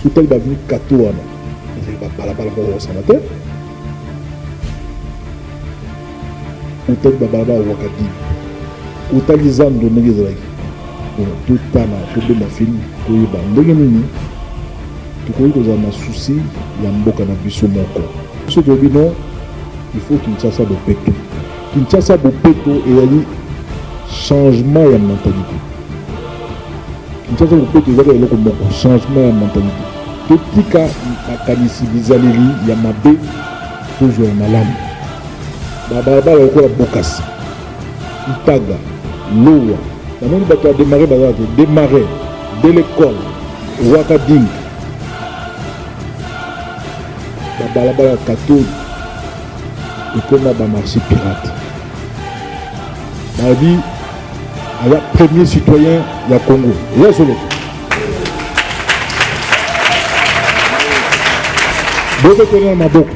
Otali ba avenue Kato wana ezali ba balabala moko kosana te. Otali ba balabala Wakadini, otali zando ndenge ezalaki. Bon, totala tobenda film toyeba ndenge nini tokoki kozala na souci ya mboka na biso moko. Biso tolobi non, il faut Kinshasa bopeto. Kinshasa bopeto ezali changement ya mentalité. Kinshasa bopeto ezaka eloko moko, changement ya mentalité. Totika makanisi bizaleli ya mabe, tozwa ya malamu. Babalabala lokola Bokasi, Itaga, Lowa, namoni bato ya Demarre baza te. Demarre, de l'école, Wakading, babalabala ya Kato ekoma ba marché pirate. Balobi aza premier citoyen ya Congo. Eza solo. Bobetela na maboko.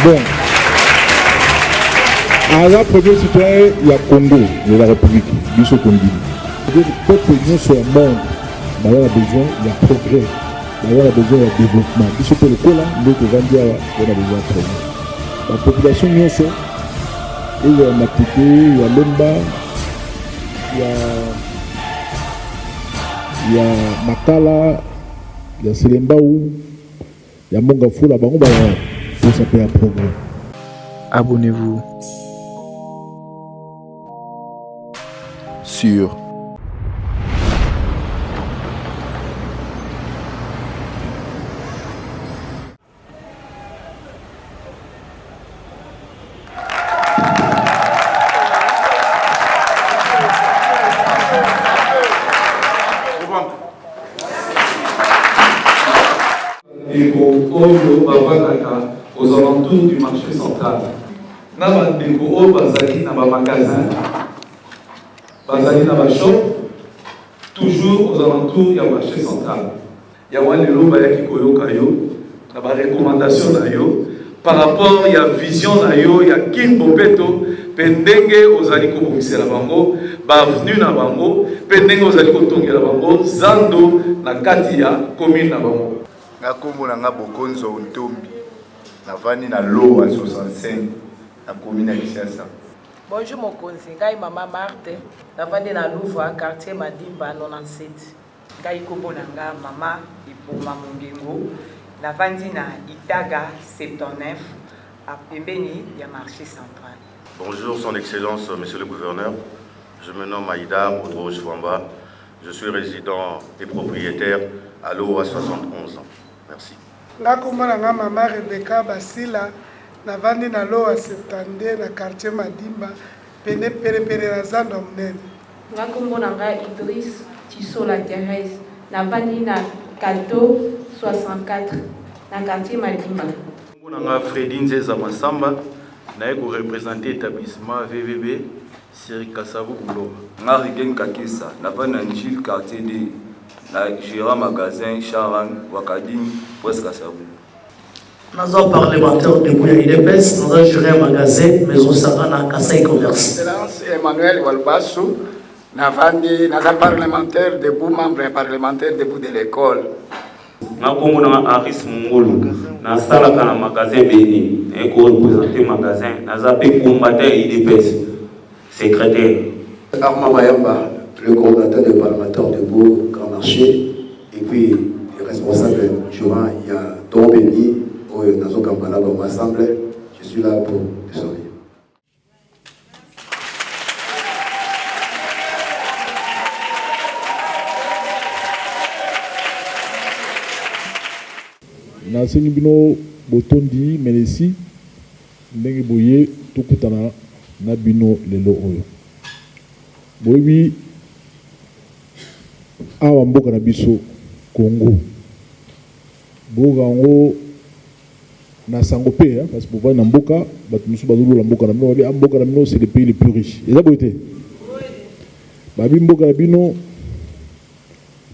Bon. Aza premier citoyen ya Congo de la République. Biso tondimi. Peuple nyonso ya monde baza na besoin ya progrès, baza na besoin ya développement. Biso mpe lokola nde tovandi awa toza na besoin ya progrès. Ba population nyonso ezala Matete, ya Lemba, ya ya Makala, ya Selembao, ya Mont-Ngafula, bango baza posa mpe ya progrès. Abonnez-vous sur Ndeko oyo bavandaka aux alentours du marché central na bandeko oyo bazali na ba magasin bazali na ba shop toujours aux alentours ya marché central. Yango wana lelo bayaki koyoka yo na ba recommandations na yo par rapport ya vision na yo ya Kin Bopeto mpe ndenge ozali kobongisela bango ba avenue na bango mpe ndenge ozali kotongela bango zando na kati ya commune na bango. Nga kombo na nga Bokonzo Ntombi, navandi na Lowa 65 na commune ya Kinshasa. Bonjour mokonzi, ngai mama Marthe, navandi na Louva, quartier Madimba 97. Ngai kombo na nga mama Eboma Mongengo, navandi na Itaga 79 a pembeni ya marche central. Bonjour son excellence monsieur le gouverneur, je me nomme Aïdar Odroge Fwamba, je suis résident et propriétaire à Lowa 71 ans. Merci. Nga kombo na nga mama Rebecca Basila, navandi na Lowa 72 na quartier Madimba pene pene pene na zando ya monene. Nga kombo na nga Idriss Tshisola Therèse, navandi na Kato 64 na quartier Madimba. Kombo na nga Freddy Nzeza Massamba, naye ko representer etablissement VVB sur Kasavubu Loba. Nga Rigen Kakesa, navandi na Ndjili quartier D, na gerant magasin Sharan Wakading pres Kasavubu. Naza parlementaire debout ya udps, naza gérant ya magasin Maison Sara na Kasai Commerce. Excellence Emmanuel Walbasu, navandi naza parlementaire debout, membre ya parlementaire debout de l'école. Nga kombo na nga Aris Mungulu, nasalaka na magasin Beni, naye ko representer magasin, naza pe combattant ya udps, secrétaire. Armand Mayamba, le coordonnateur des parlementaires debout Grand Marché, et puis le responsable gérant ya Don Beni, oyo nazokamba na bango ensemble, je suis là pour te servir. Nasengi bino botondi melesi ndenge boye tokutana na bino lelo oyo. Boyebi awa mboka na biso Congo, boyoka yango na sango pe hein, parce que bovandi na mboka, bato mosusu bazolola mboka na bino, babi ah, mboka na bino c'est le pays le plus riche. Eza boye te? Babi mboka na bino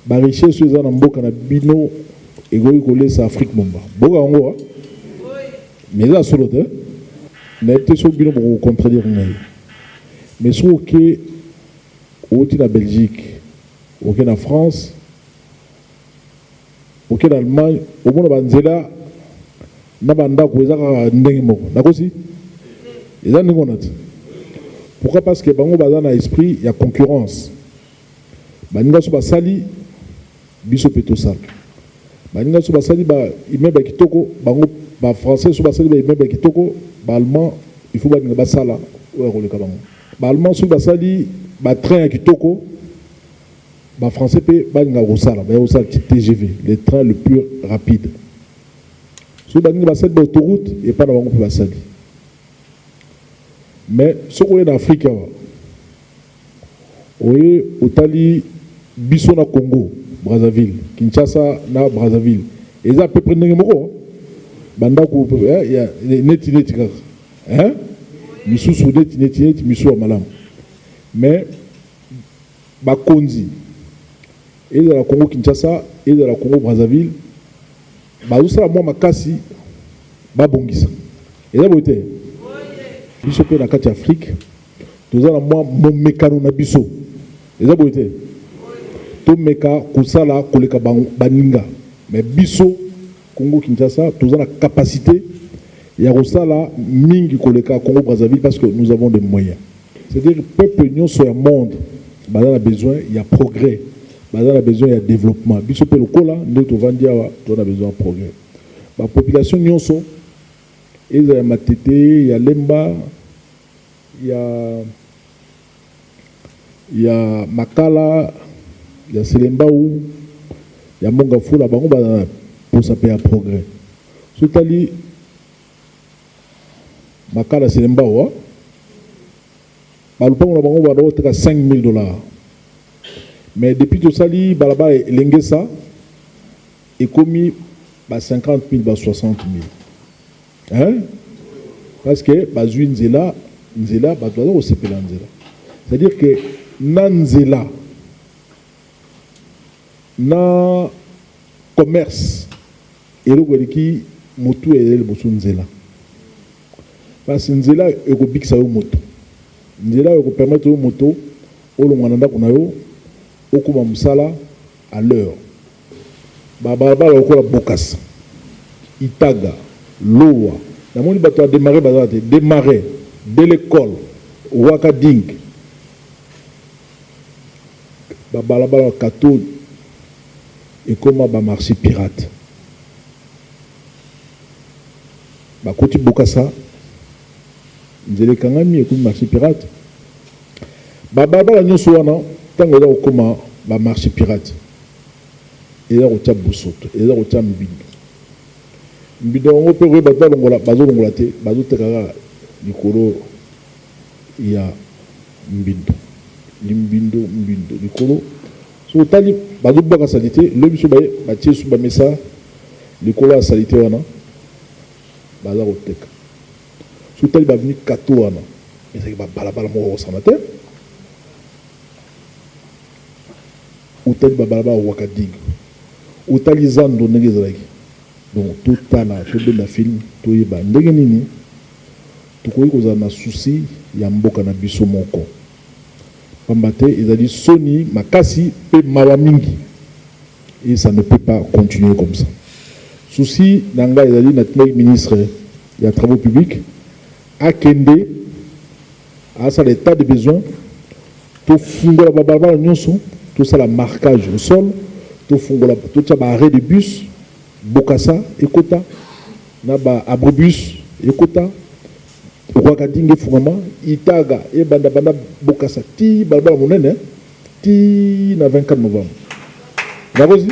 ba richesse oyo eza na mboka na bino ekoki kolesa Afrique momba. Boyoka yango ah? Mais eza solo te. Nayebi te soki bino boko contredire ngai. Mais soki oke. Outi na Belgique, oke na France, oke na Allemagne, omona ba nzela na ba ndako eza kaka ndenge moko. Nakosi? Eza ndenge wana te. Pourquoi? Parce que bango baza na esprit ya concurrence. Baninga so basali biso pe tosala. Baninga so basali ba immeuble ya kitoko, bango ba français so basali ba immeuble ya kitoko, ba allemand il faut baninga basala oyo ya koleka bango. Ba allemand soki basali ba train ya kitoko, ba français pe balingaka kosala, baya kosala ti TGV, le train le plus rapide. Soki baninga basali ba autoroute, epa na bango pe basali. Mais soki oye na Afrique awa, oye otali biso na Congo Brazzaville, Kinshasa na Brazzaville, eza à peu près ndenge moko, ba ndaku ya neti neti kaka hein, misusu neti neti neti, misusu ya malamu. Mais bakonzi ezala Congo Kinshasa, ezala Congo Brazzaville, bazosala mwa makasi babongisa. Eza boye te? Biso pe na kati ya Afrique toza na mwa momekano na biso. Eza boye te? Tomeka kosala koleka baninga. Mais biso Congo Kinshasa toza na capacite ya kosala mingi koleka Congo Brazzaville parce que nous avons des moyens. C'est-à-dire peuple nyonso ya monde baza na besoin ya progrès, baza na besoin ya développement. Biso pe lokola nde tovandi awa toza na besoin ya progrès. Ba population nyonso ezala ya Matete, ya Lemba, ya ya Makala, ya Selembao, ya Mont-Ngafula, bango baza na posa pe ya progrès. Soki otali Makala, Selembao, ba lupango na bango banda koteka 5000 dollars. Mais depuis tosali balabala Elengesa ekomi ba 50000 ba 60000. Hein? Parce que bazui nzela, nzela bato baza kosepela nzela. C'est-à-dire que na nzela na commerce eloko eleki motu ezali liboso nzela. Parce nzela ekobikisa yo moto. Nzela eko permettre yo moto olongwa na ndako na yo okoma mosala à l'heure. Ba balabala lokola Bokassa, Itaga, Lowa, namoni bato ya demarrer baza te, demarrer, Delecole, Wakading, ba balabala Kato ekoma ba marche pirate. Bakoti Bokassa, nzela ekangami ekomi marche pirate. Ba balabala nionso wana tango eza kokoma ba marche pirate eza kotia bosoto, eza kotia mbindo. Mbindo yango pe okoki batu balongola, bazolongola te, bazoteka kaka likolo ya mbindo. Limbindo, mbindo likolo. Soki otali bazobwaka salite, lobi soki baye batie lisusu ba mesa likolo ya salite wana baza koteka. Soki otali ba avenue Kato wana ezalaki ba balabala moko ya kosakana te. Otali ba balabala Wakading, otali zando ndenge ezalaki. Donc totala, tobenda film toyeba ndenge nini tokoki kozala na souci ya mboka na biso moko. Pamba te ezali soni makasi pe mawa mingi et ça ne peut pas continuer comme ça. Souci na ngai ezali natindaki ministre ya travaux publics akende asala etat de besoin, tofungola ba balabala nionso, tosala marquage au sol, tofungola totia ba arrets de bus, Bokassa ekota na ba abribus ekota, Rwakadinga efungama, Itaga ebanda banda Bokassa ti balabala monene ti na 24 novembre. Nakosi?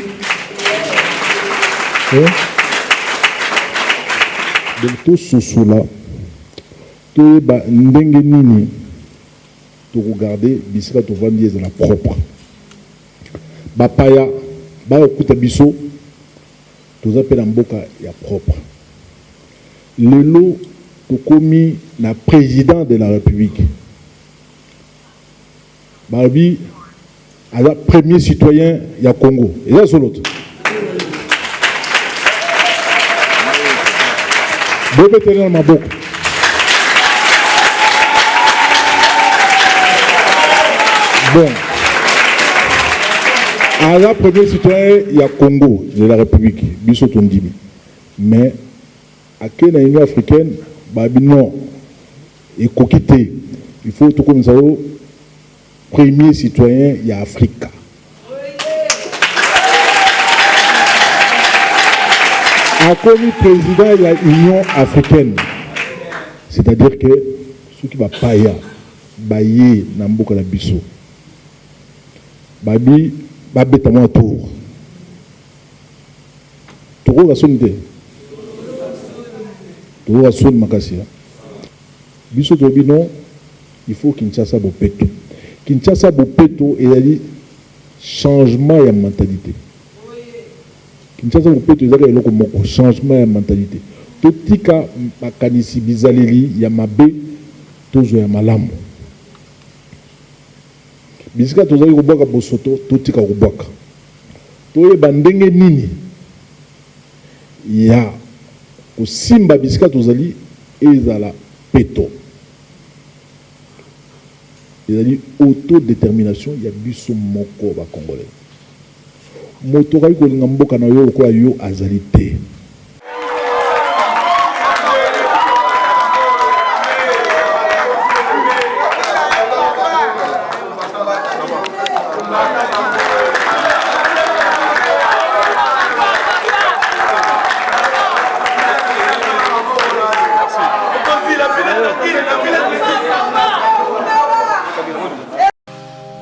Eh? Donc tososola, toyeba ndenge nini toko garder bisika tovandi ezala propre. Bapaya bakokuta biso toza pe na mboka ya propre. Lelo tokomi na president de la republique balobi aza premier citoyen ya Congo, eza solo te? Bobetele na maboko. Bon. Aza premier citoyen ya Congo de la République, biso tondimi. Mais ake na Union africaine, babi non, ekoki te, il faut tokomisa yo premier citoyen ya Afrika. Akomi président ya Union africaine, c'est-à-dire que soki bapaya baye na mboka na biso, babi babeta mwa tour, tokoyoka soni te, tokoyoka soni makasi. Biso tolobi non, il faut Kinshasa bopeto. Kinshasa bopeto ezali changement ya mentalité. Kinshasa bopeto ezalaka eloko moko, changement ya mentalité. Totika makanisi, bizaleli ya mabe, tozwa ya malamu. Bisika tozali kobwaka bosoto, totika kobwaka. Toyeba ndenge nini ya kosimba bisika tozali ezala peto. Ezali autodetermination ya biso moko ba Congolais. Moto akoki kolinga mboka na yo lokola yo azali te.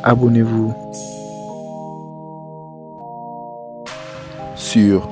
Abonnez-vous sur